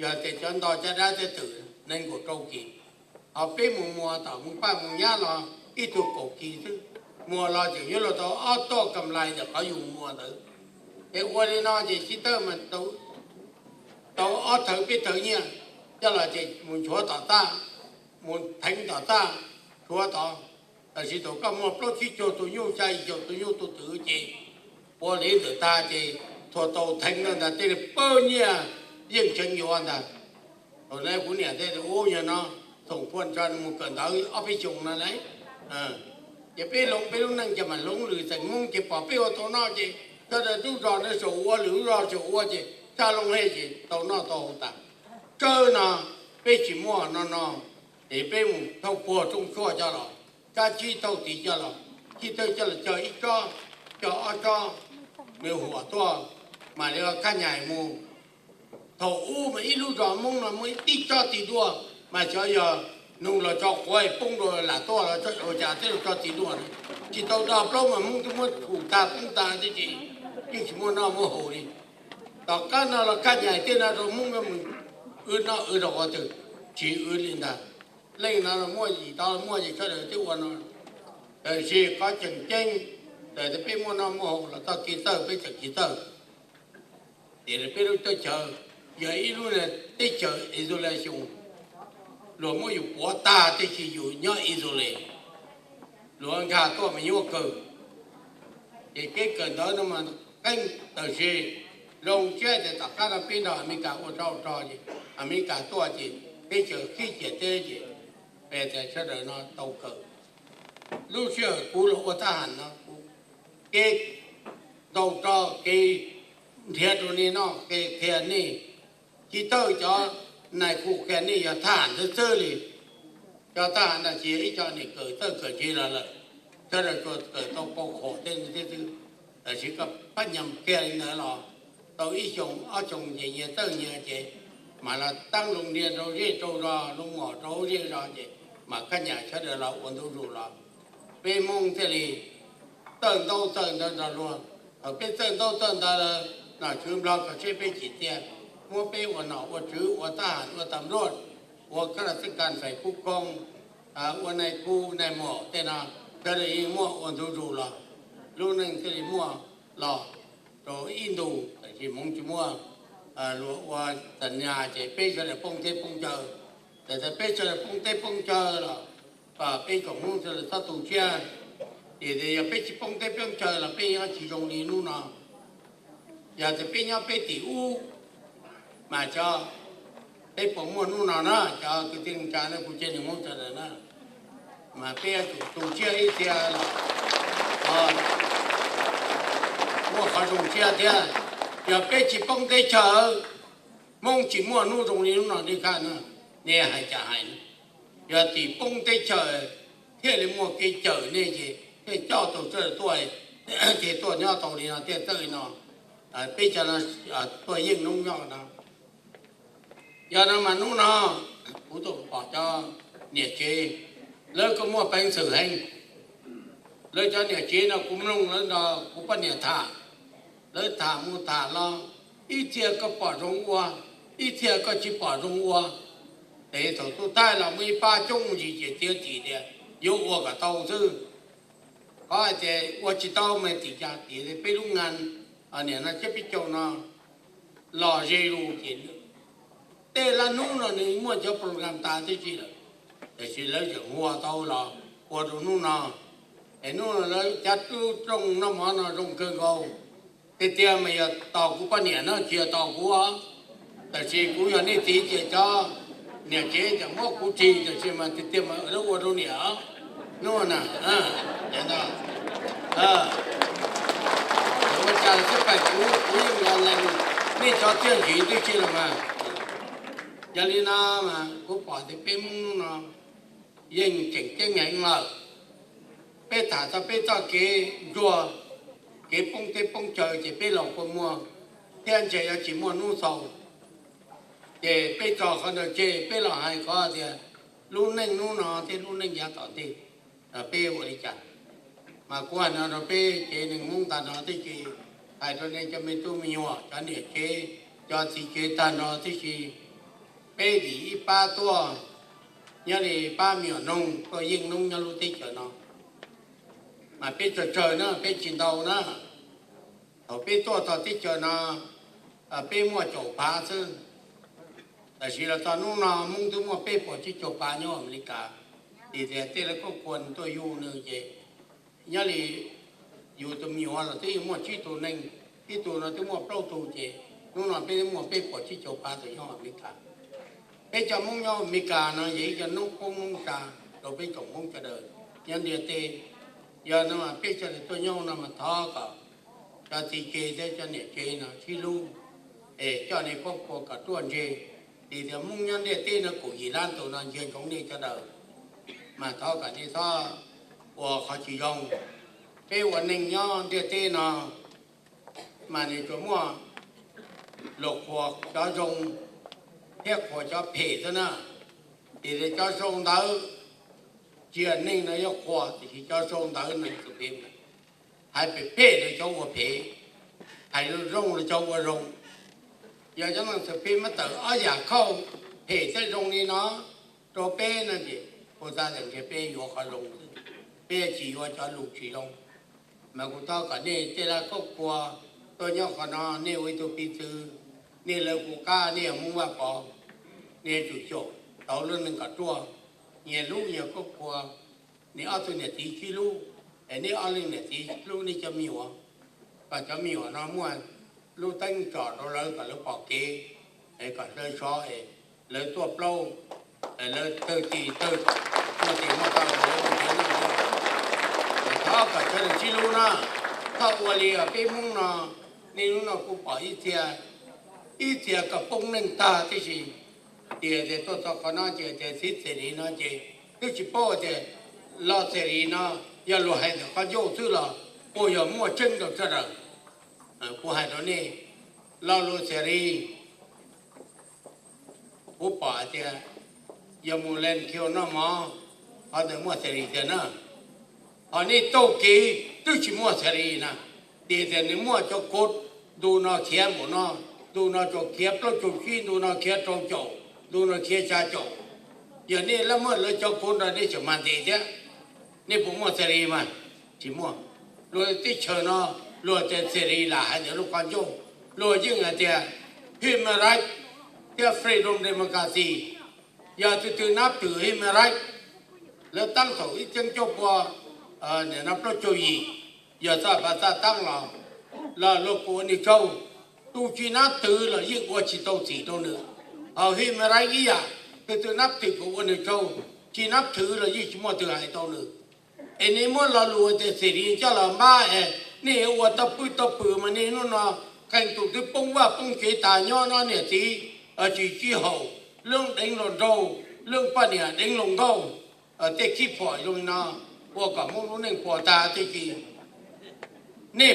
Yog tias cov nto caj dab tej twm nees nkaum rau kis, ho peb mus muag tom Moos Paj Moos Nyab los ib tug kaum kis xwb, muag los tseem yuav luag tau ob toj kam lais ntawm qhov yus muag ntawd. Ces ua li no ces Txiv Tawj mas tau ob thawv peb thawv nyiaj coj los ces mus nchuav tom txaj, mus theev tom txaj, nchuav tod. Tab sis thaum koj muag plaub tsib caug tus nyuj, xya yim caum tus nyuj tus twm ces ua li ntawd tag ces thuav tau theev ntawd ntag, tej pawg nyiaj yeej tseev yuav ntag. Thaum na kuv niam thiaj ua, yog no Thoom Phuaj tso nws mus kawm ntawv ob peb xyoos no lauj. Ces peb hloov peb lub neej ces mam hloov lwm xeem Hmoob ces pom peb ua tau noj ces sawv daws lub zos no saum ua, lwm lub zos saum ua ces txaj loo hej ces tau noj tau haus tas. Tsawg no peb tsis muaj no no, ces peb mus thauj puag rooj tshuaj coj los, kab tsib thauj tid coj los, Txiv Tawj coj los cog ib tsob, cog ob tsob, nws huam tuaj, mam li khab nyais mus. Thaum ub mas ib lub zos Hmoob no muaj ib tsob txiv duaj, mas xyov yog nug los tso quav poob rau lam tuaj los ua cas thiaj los tso txiv duaj na. Tsis tau do plaub mas Hmoob twb muab tshum tag poob tag tib si, yeej tsis muaj noj muaj haus li. Tom qab no los khab nyais tej no rau Hmoob mus wb noj wb haus ua twg, tsis wb li ntag. Leej no muaj yim tod muaj ces sawv daws twb ua no. Tab sis qhov tseem ceeb, txawm tias peb muaj noj muaj haus los txoj kev txawj peb tseem kev txawj. Tiam sis peb lub teb chaws yog ib lub teb chaws isolation, luag muab yus puav tag tib si, yus nyob isolate, luag nkag tuaj mas nyuaj kawg. Ces kev kawm ntawv no mas qeeb, tab sis zoo siab tias tom qab no peb nrog Amelikas ua rog ua rog ces Amelikas tuaj ces teb chaws qhib ciam teb ces peb tias sawv daws no tau kawm. Lub sij hawm kuv los ua thab ham no kuv kev ntau rog kev nrhiav rau nej noj, kev qhia nej, Txiv Tawj cov nais khu qhia nej yog thab ham xwb xwb li. Cov thab ham no tsis yog ib co niam kawm txawj kawm ntse los lawm, sawv daws tsuas kawm tau pau khom tej no thiab xwb. Tab sis koj phab nyas qhia li ntawd los tau ib xyoos ob xyoos ces nyias txawj nyias ces mam los taab zoo ntiag rau zej rau zos, zoo mom rau zej zos ces mam khab nyas sawv daws los ua ntu zus los peb Hmoob thiaj li txawj ntaub txawj ntawv nrog luag. Thaum peb txawj ntaub txawj ntawv lawm, nom tswv Nplog kov tseb peb tsis txiaj, muab peb ua nom ua tswv, ua thab ham, ua tas npluaj, ua kab las xab kas fais pub koob, ua nais khu nais mom tej no, sawv daws yeej muaj ua ntu zus los, lub neej thiaj li muaj los rau ib ntus. Tab sis Hmoob tsis muaj, luag ua tas nyas ces peb sawv daws poob teb poob chaw. Txawm tias peb sawv daws poob teb poob chaw los peb tsoom Hmoob sawv daws txhob tu siab. Ces yog peb tsis poob teb poob chaw los peb nyob tsis zoo li hnub no. Yog tias peb nyob peb tim ub mas cov peb puas muaj hnub no na, cov kwv tij neej tsa na, kuv tsev neeg Hmoob sawv daws na, mas peb yuav tsum tu siab ib txhia los muaj qhov zoo siab thiab. Yog peb tsis poob teb chaws, Hmoob tsis muaj hnub zoo li hnub no nej khaj na, nej hais cas hais na. Yog tim poob teb chaws thiaj li muaj kev cawm nej ces thiaj coj tau sawv daws tuaj, ces tuaj nyob tau li no thiaj txawj li no. Peb cov no tuaj yeej noob nyob no. Yog no mas hnub no kuv tau pom cov niam tsev, lawv kuj muaj peev xwm heev. Lawv cov niam tsev no kuv mloog lawv nrog kuv poj niam tham, lawv tham mus tham los, ib txhia koj pom zoo ua, ib txhia koj tsis pom zoo ua. Ces thaum tu taij los muaj ib pab coob ntsis ces txiav txim tias yuav ua kom tau xwb. Qhov hais tias ua tsis tau mas tim cas, tim peb lub ngan, niam no thiab peb caug no los ze lus ces tej lab hnub no nws muaj cov program tas tib si lawm, tiam sis lawv tseem ua tau los ua rau hnub no. Es hnub no lawv cab tub rooj noj mov no zoo kawg nkaus. Tiag tiag mas yog tos kuv poj niam no, tsis yog tos kuv os. Tab sis kuv yog nej txiv ces cov niam tsev ces muab kuv ris, tab sis mas tiag tiag mas lawv ua rau niam os. Hnub na, ua cas xwb pais kuv, kuv yeej los lees nej cov txiaj ntsig tib si los mas. Yog li no mas kuv pom tias peb Hmoob hnub no yeej tseem ceeb heev lawm. Peb tham txog peb txoj kev ntsuag, kev poob teb poob chaw ces peb los kua muag, thiab ntshe yuav tsis muaj hnub xaus. Ces peb tso qhov ntawd tseg, peb los hais qhov tias lub neej hnub no thiab lub neej yav tom ntej, peb ua li cas. Mas kuv hais no rau peb tsev neeg Hmoob tag nrho tib si, hais rau nej cov me tub me nyuam, cov niam tsev, cov txiv tsev tag nrho tib si, Peb vim ib pab tuaj, nyob li pab me nyuam noog tuaj yeej noob nyob lub teb chaws no, mas peb tsawg tsawg na, peb tsis ntau na. Thaum peb tuaj txog teb chaws no, peb muaj caum phav xwb. Tam sim los txog hnub no Hmoob twb muaj peb puas tsib caug phav nyob Amelikas. Vim tias tej lawv kuj kua tuaj yug nws ces nyob li yus tus me nyuam los twb yeej muaj tsib tug neeg, ib tug no twb muaj plaub tug ces hnub no peb twb muaj peb puas tsib caug phav tus nyob Amelikas. Peb cov Hmoob nyob Amelikas no yog ib cov noob qoob noob tsa rau peb tsoom Hmoob sawv daws nyob ntiaj teb. Yog no peb sawv daws tuaj nyob no mas thov kom cov txiv tsev thiab cov niam tsev no sib hlub, es coj nej koob kua kom ruaj ntseg. Vim tias Hmoob nyob ntiaj teb no kaum yim lab tus no ntsia ntsoov nej sawv daws, mas thov kom nej txhob ua qhov tsis zoo. Peb ua neeg nyob ntiaj teb no mas nws tsuas muaj luag qhuas cov zoo thiab qhuas cov phem xwb na. Vim tias cov zoo ntawd, tsis yog neeg no yuav qhuas, tiam sis cov zoo ntawd neeg txwv phem, hais phem phem rau cov ua phem, hais zoo zoo rau cov ua zoo. Yog cov neeg txwv phem muab tawm ob yam khauj, phem thiab zoo li no rau peb no ces kuv xav tias ntshe peb yuav qhov zoo, peb tsis yuav cov lus tsis zoo. Mas kuv thov kom nej tej laj koob kua tuaj nyob qhov no, nej ua ib tug piv txwv, nej lawv kuv qab, nej yog Hmoob Vaj Pov, nej yuav tsum xyaum tau lub neej kom ruaj, nyias hlub nyias koob kua, nej ob tug niam txiv sib hlub, es nej ob leeg niam txiv hlub nej cov me nyuam, kom cov me nyuam no muaj lub teeb tsom rau lawv kom lawv pom kev, es kom lawv sov, es lawv tuaj plaub, es lawv tawg tis tawg, muaj tes muaj taw, lawv ua ntiav noj ntiav haus. Thov kom sawv daws sib hlub na, txhob ua li peb Hmoob no, niaj hnub no kuv pom ib txhia, ib txhia kom poob neej tag tib si. Tias tias tuaj txog qhov no ces tias txiv Xes Lis no ces twb tsis paub tias lo Xes Lis no yog luag hais ntawm qhov ncauj xwb los puas yog muaj tseeb rau sawv daws. Kuv hais rau nej, lo lus Xes Lis, kuv pom hais tias yog mus Len Khiu noj mov, qhov ntawd muaj Xes Lis tiag na. Ho nej taug kev twb tsis muaj Xes Lis na. Tias tias nws muaj cov kod, ntu no khiav npaum no, ntu no tsuas khiav plaub caug tsib, ntu no khiav rau caum, ntu no khiav xya caum. Yog nej lab muaj lawv cov kod nrog nej tseem mag ntes thiab, nej puas muaj Xes Lis mas? Tsis muaj. Luag teb chaws no, luag tias Xes Lis lam hais ntawm lub qhov ncauj, luag yeej hais tias human rights thiab freedom democracy. Yog tus twg nab twm human rights, lawv tab thaum ib txhiab cuaj pua, nim no plaub caug yim, yog txoj pas xaj tab los, los luag kuj ua nws tsaug. Tus tsis nab twm los yeej ua tsis tau txim rau nws. Ho human rights ib yam, tus twg nab twm kuj ua nws tsaug, tsis nab twm los yeej tsis muaj twg hais tau nws. Es nej muab lo lus tias Xes Lis coj los npab es nej ua tau pw tau pw mas niaj hnub no qee tus twb poob vaj poob tsev tas nyob no niam txiv tsis sib haum, lub deev los nraug, lub poj niam deev los nkauj, tej khib phom zoo li no, ua kom Hmoob lub neej puas tag tib si. Nej